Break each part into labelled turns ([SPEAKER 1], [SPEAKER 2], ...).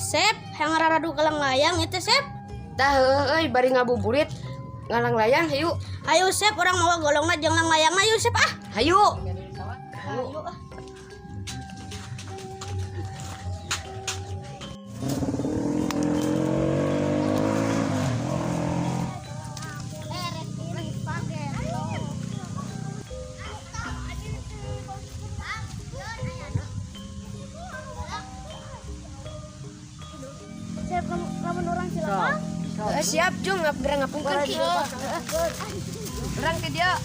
[SPEAKER 1] Sep, hayang raradu ka langlayang itu Sep.
[SPEAKER 2] Tah heueuh euy bari ngabuburit ngalanglayang hayu.
[SPEAKER 1] Ayo Sep, urang mawa golongna jeung langlayangna yuk Sep ah.
[SPEAKER 2] Hayu.
[SPEAKER 1] Ayo ah. Sep, lamun urang cilaka.
[SPEAKER 2] Siap jung ngap gerang ngapungkeun ki. Urang ke dia.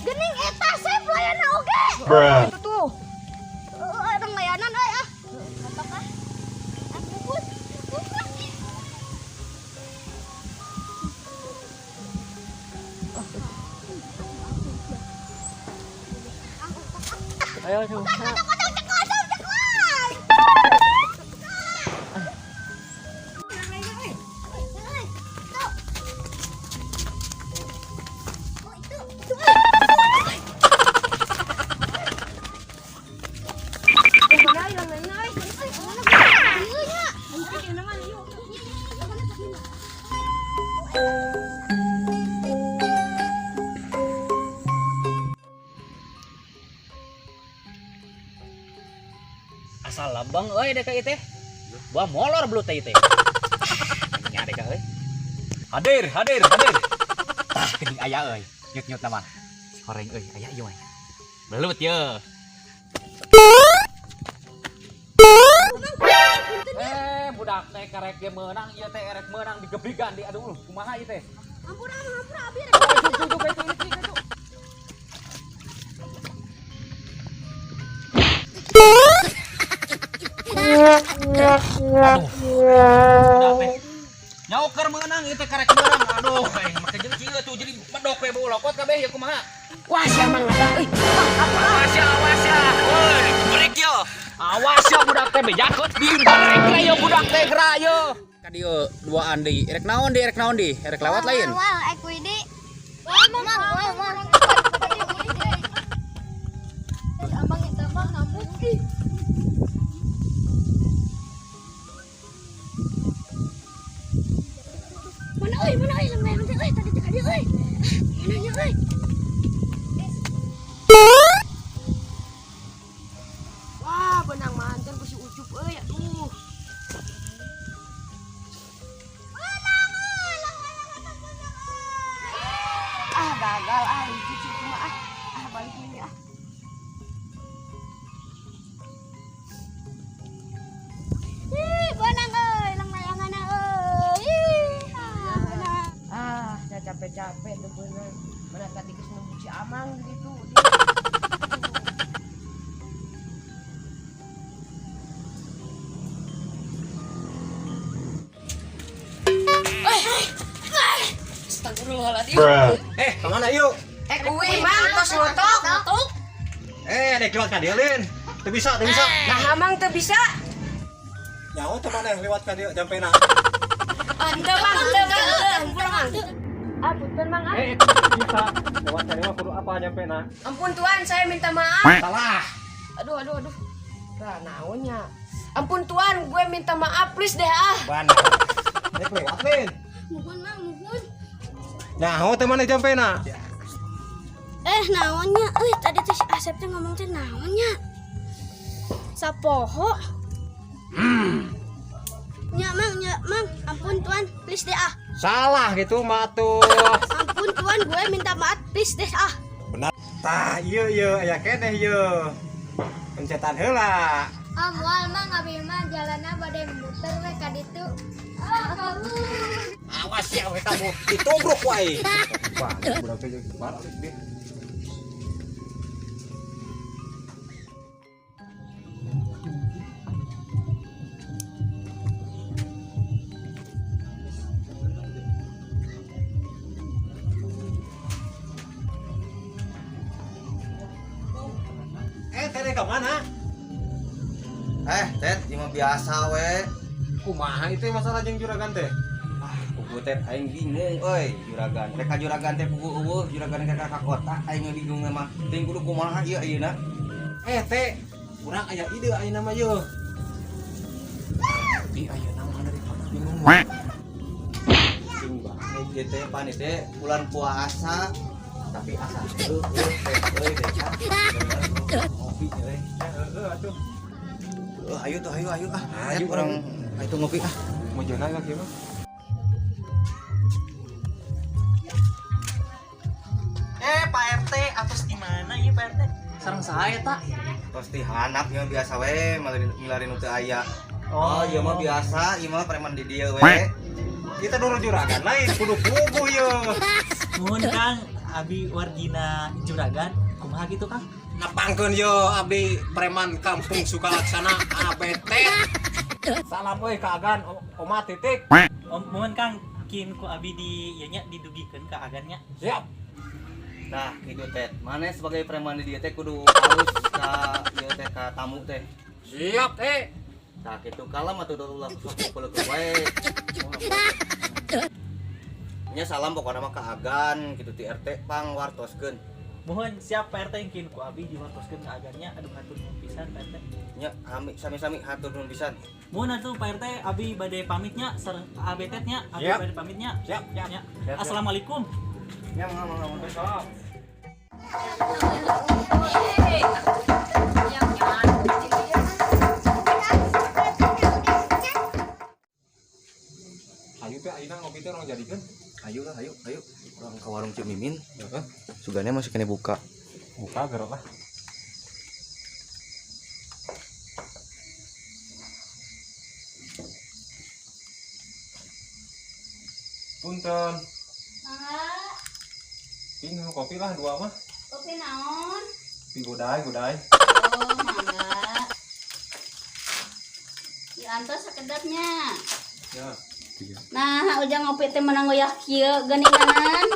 [SPEAKER 1] Gening eta Sep layana oge.
[SPEAKER 3] Bruh.
[SPEAKER 2] Itu tuh.
[SPEAKER 1] Orang layanan euy ah. Kotok ah. Ah, pupus. Pupus.
[SPEAKER 4] Ayo, ayo.
[SPEAKER 1] Kotok kotok ceklek ceklek.
[SPEAKER 2] Mana euy langlayangna euy?
[SPEAKER 4] Asal lambang euy deka ieu teh. Buah molor belut teh ieu teh. Nya deka euy. Hadir, hadir, hadir. Tah geuning aya euy. Nyut-nyut nama. Si horeng euy, aya ieu mah. Belut ye. Budak teh karek ge meunang ieu teh erek meunang digebrigan di aduh kumaha ieu teh.
[SPEAKER 1] Ampura ampura abi.
[SPEAKER 4] Ayo, juk, juk, juk, itu, itu. Aduh, budak teh. Nyaoker meunang ieu teh karek meunang. Aduh, aing make jeung kieu tuh jadi medok we bau lokot kabeh ya kumaha.
[SPEAKER 2] Wah, si Amang ngadang euy.
[SPEAKER 4] Awas ya, awas ya. Woi, break yo. Awas ya budak teh bejakot di break yo budak teh gerak yo. Ka dieu duaan deui. Erek naon deui, erek naon deui? Erek lewat lain.
[SPEAKER 1] Wah, ek widi. Mang, wah, mang. Amang eta mah ngambung ih. Mana euy langlayang teh euy tadi teh ka dieu euy. Mana nya euy?
[SPEAKER 2] Wah, benang mantan ku si Ucup euy aduh. Ah, gagal ah cucu cuma ah. Ah, balik ini ah.
[SPEAKER 1] Ih, benang euy, langlayanganna euy. Ih, ah, benang.
[SPEAKER 2] Ah, saya capek-capek tuh bener. Mana tadi geus nunggu si Amang gitu. Astagfirullahaladzim.
[SPEAKER 3] Bruh.
[SPEAKER 5] Kemana yuk?
[SPEAKER 2] Uwi mang tos ngotok.
[SPEAKER 5] Dek lewat ka dieu lin. Teu bisa, teu bisa.
[SPEAKER 2] Nah, Amang teu bisa.
[SPEAKER 5] Nyaho teh maneh lewat ka dieu jampena.
[SPEAKER 2] Ah, teu mang, teu mang, teu ampun mang. Ah, punten mang ah.
[SPEAKER 5] Bisa. Lewat ka dieu mah kudu apa jampena?
[SPEAKER 2] Ampun tuan, saya minta maaf.
[SPEAKER 5] Salah.
[SPEAKER 2] Aduh, aduh, aduh. Lah, naonnya. Ampun tuan, gue minta maaf please deh ah.
[SPEAKER 5] Benar. Dek lewat lin.
[SPEAKER 1] Muhun mang, muhun.
[SPEAKER 5] Nyaho teh maneh jampena?
[SPEAKER 1] Naonnya euy tadi teh si Asep teh ngomong teh naonnya? Sapoho. Nya mang, nya mang, ampun tuan, please deh ah.
[SPEAKER 5] Salah gitu mah tuh.
[SPEAKER 1] Ampun tuan, gue minta maaf, please deh ah.
[SPEAKER 5] Benar. Tah, ieu ieu aya keneh ieu. Pencetan heula.
[SPEAKER 6] Ah, moal mang abi mah jalanna bade muter we ka ditu. Ah, kamu.
[SPEAKER 5] Awas ya we kamu ditobrok wae. Wah, budak teh jeung balik deh. Teh ke mana?
[SPEAKER 7] Tet, ieu mah biasa we.
[SPEAKER 5] Kumaha itu masalah jeung juragan teh?
[SPEAKER 7] Ah,
[SPEAKER 5] Puguh teh aing bingung euy juragan. Rek ka juragan teh puguh eueuh, juragan rek ka kota aing bingung mah. Teuing kudu kumaha ieu ayeuna.
[SPEAKER 3] Eh teh, urang aya ide ayeuna mah yeuh. Tapi ayeuna mah dari bingung.
[SPEAKER 5] Bingung banget ieu teh pan teh bulan puasa tapi asa heueuh teh euy teh. Ngopi euy.
[SPEAKER 3] Heeh atuh.
[SPEAKER 5] Ayo tuh ayo ayo ah.
[SPEAKER 3] Ayo
[SPEAKER 5] urang ayo tuh ngopi ah.
[SPEAKER 3] Mau jalan lagi mah.
[SPEAKER 7] Pak RT atos di mana ieu Pak RT?
[SPEAKER 4] Sareng saya tak.
[SPEAKER 5] Pasti hanap ya biasa we milarin teu aya. Oh, ieu mah biasa, ieu mah preman di dieu we.
[SPEAKER 3] Kita dulu juragan lain kudu puguh yeuh.
[SPEAKER 7] Nuhun Kang, abi wargina juragan, kumaha gitu Kang?
[SPEAKER 3] Nepangkeun yeuh abdi preman kampung Sukalaksana ABT. Salam euy ka Agan, oma titik.
[SPEAKER 7] Om, mohon Kang, kin ku abi di ieu nya didugikeun ka Agannya.
[SPEAKER 3] Siap.
[SPEAKER 5] Nah, gitu teh. Mana sebagai preman di dieu teh kudu halus ka ieu teh ka tamu teh.
[SPEAKER 3] Siap teh.
[SPEAKER 5] Nah, gitu kalem atuh ulah sok peuleuk wae. Nya salam pokona mah ka Agan gitu ti RT pang wartoskeun.
[SPEAKER 7] Mohon siap Pak RT kin ku abi diwartoskeun ka Agannya. Aduh hatur nuhun pisan Pak RT.
[SPEAKER 5] Nya sami-sami hatur nuhun pisan.
[SPEAKER 7] Mohon atuh Pak RT abi bade pamitnya sareng ABT nya, abi
[SPEAKER 3] Siap.
[SPEAKER 7] bade pamitnya.
[SPEAKER 3] Siap, siap.
[SPEAKER 7] Nya. Assalamualaikum.
[SPEAKER 5] Nya mangga mangga.
[SPEAKER 3] Salam. Ayo teh ayeuna ngopi teh urang jadikeun.
[SPEAKER 5] Ayo lah, ayo, ayo. Urang ka warung Ceu Mimin.
[SPEAKER 3] Heeh.
[SPEAKER 5] Sugane masih kena buka.
[SPEAKER 3] Buka gerok lah. Punten.
[SPEAKER 1] Mangga,
[SPEAKER 3] Ping kopi lah dua mah.
[SPEAKER 1] kopi naon?
[SPEAKER 3] Pi godai godai.
[SPEAKER 1] Oh, mangga. Diantos sekedapnya.
[SPEAKER 3] Ya.
[SPEAKER 1] Nah, ujang ngopi teh menang goyah kieu geuninganan.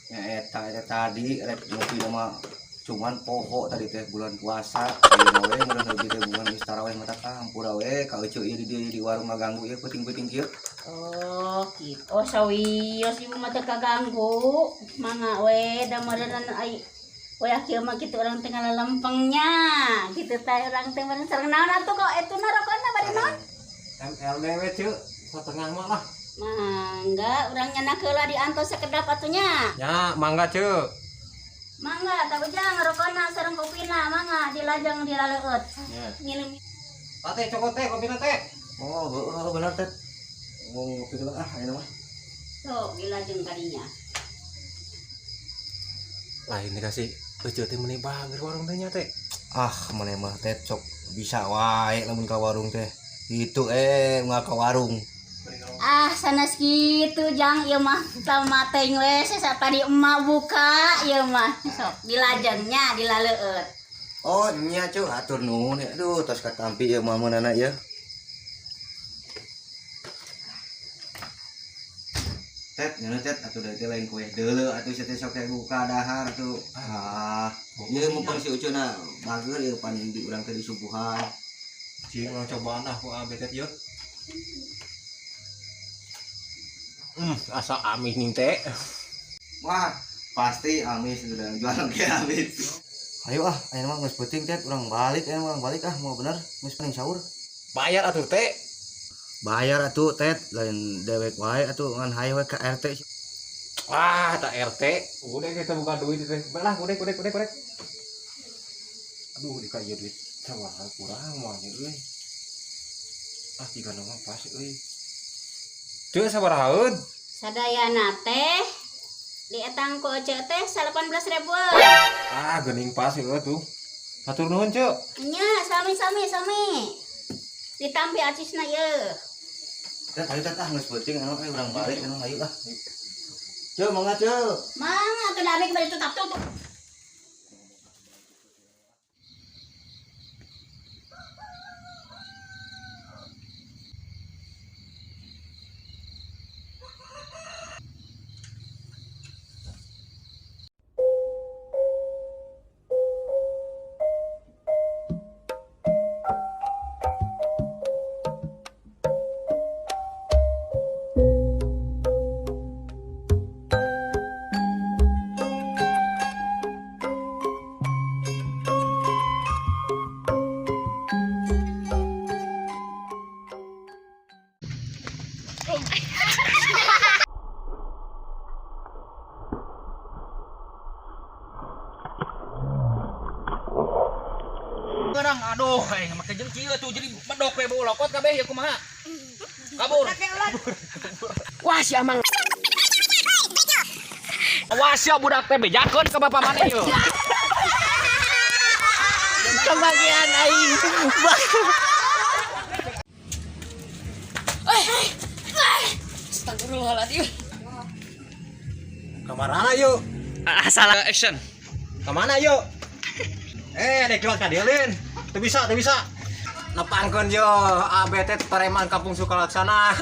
[SPEAKER 5] Ya eta eta tadi rek ngopi mah cuman poho tadi teh bulan puasa. Ayeuna we mun ngopi teh bulan geus tarawih mata tah hampura we ka euceu ieu di dieu di warung ngaganggu ieu peuting-peuting kieu.
[SPEAKER 1] Oh, gitu. Oh, sawios ibu mah teu kaganggu. Mangga we da meureunna ai goyah kieu mah kitu urang teh ngalalempengnya. Kitu teh urang teh meureun sareng naon atuh kok etuna rokona bari naon?
[SPEAKER 3] MLD we ceu setengah mah lah.
[SPEAKER 1] Mangga urang nyandak heula diantos sekedap atunya.
[SPEAKER 3] Ya, mangga ceu.
[SPEAKER 1] Mangga tak ujang rokona sareng kopina mangga dilajeng dilaleueut.
[SPEAKER 3] Ya.
[SPEAKER 1] Ngilim
[SPEAKER 3] Teh cokot teh kopina teh.
[SPEAKER 5] Oh, heeh bener teh. Mau ngopi dulu ah ayeuna mah.
[SPEAKER 1] sok dilajeng kadinya.
[SPEAKER 3] Lain dikasih euceu teh meuni bager warung teh nya teh.
[SPEAKER 5] Ah, maneh mah teh sok bisa wae lamun ka warung teh. Itu nggak ka warung.
[SPEAKER 1] Ah, sanes kitu jang ieu mah tamateng we sesa tadi emak buka ieu mah. Sok dilajengnya dilaleueut.
[SPEAKER 5] Oh, nya ceu hatur nuhun ya. Aduh, tos katampi ieu mah meunana ieu. Tet, nyeuneu tet atuh da teh lain kue deuleu atuh sia teh sok buka dahar atuh. Ah, ieu mumpung si Uceuna bager ieu pan di urang teh disuguhan.
[SPEAKER 3] Cing urang cobaan ah ku ABT ieu. Asa amis nih teh.
[SPEAKER 5] Wah, pasti amis udah jual ge amis. Ayo ah, ayeuna mah geus peuting tet, urang balik ayeuna urang balik ah, mau bener geus paling sahur.
[SPEAKER 3] Bayar atuh teh.
[SPEAKER 5] Bayar atuh tet, lain dewek wae atuh ngan hayo we ka RT.
[SPEAKER 3] Wah, tak RT. Udah kita buka duit teh. Balah, udah udah udah udah. Aduh, dika ieu duit sawaha kurang moal euy. Ah, tiga nama pas euy. Teu sabarahaeun?
[SPEAKER 1] Sadayana teh dietang ku ece teh 18 ribuan.
[SPEAKER 3] Ah, geuning pas euy tuh. Hatur nuhun, Ceu.
[SPEAKER 1] Nya, sami-sami sami. Ditampi acisna ieu.
[SPEAKER 5] Tet, ayo tet ah geus peuting anu euy urang balik anu hayu ah. Ceu, mangga ceu.
[SPEAKER 1] Mangga kena abdi bari tutap tutup.
[SPEAKER 4] Aduh, aing make jeung kieu tuh jadi medok we bau lokot kabeh ya kumaha. Kabur.
[SPEAKER 2] Wah, si Amang.
[SPEAKER 4] Awas ya budak teh bejakeun ka bapak maneh yeuh.
[SPEAKER 2] Kebagian aing. Astagfirullahaladzim.
[SPEAKER 3] Kamarana yuk?
[SPEAKER 4] Ah, salah action.
[SPEAKER 3] Kemana yuk? Eh, dek lewat ka dieu lin. Teu bisa, teu bisa. Nepangkeun yo ABT preman Kampung Sukalaksana.